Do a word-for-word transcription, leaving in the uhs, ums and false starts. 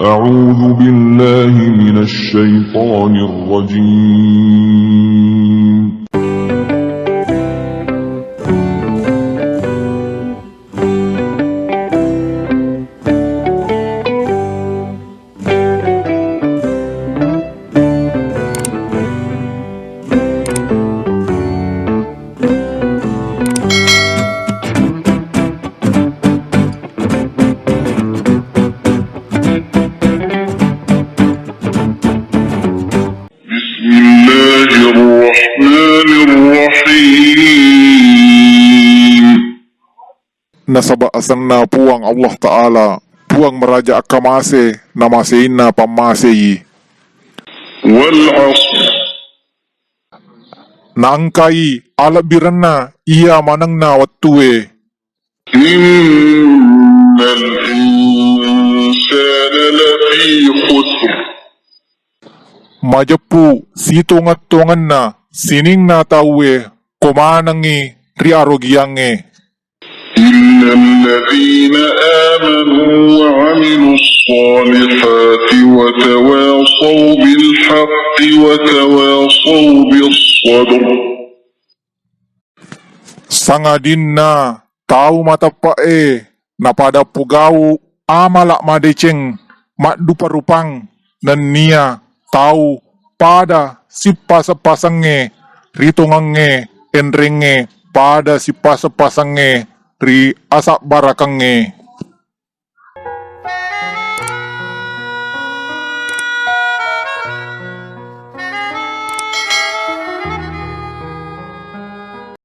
أعوذ بالله من الشيطان الرجيم. بسم الله الرحمن الرحيم. Nasaba asenna Puang Allah Ta'ala, Puang maraja akkamase, namaseinna pammasei. والعصر. Naengkai alebbirenna iya manenna wettue. إن الإنسان لفي خسر. Majeppu sitongeng-tongenna sininna tauwe ko manengngi ri arogiangnge. إلا الذين آمنوا وعملوا الصالحات وتواصوا بالحق وتواصوا بالصبر. Sangadinna tau mateppe'e napada pogau amala madeceng maddupa-rupang nennia tau pada sippaseng-pasengnge ri tongengnge enrengnge pada sippaseng-pasengnge ri asabbarakengnge.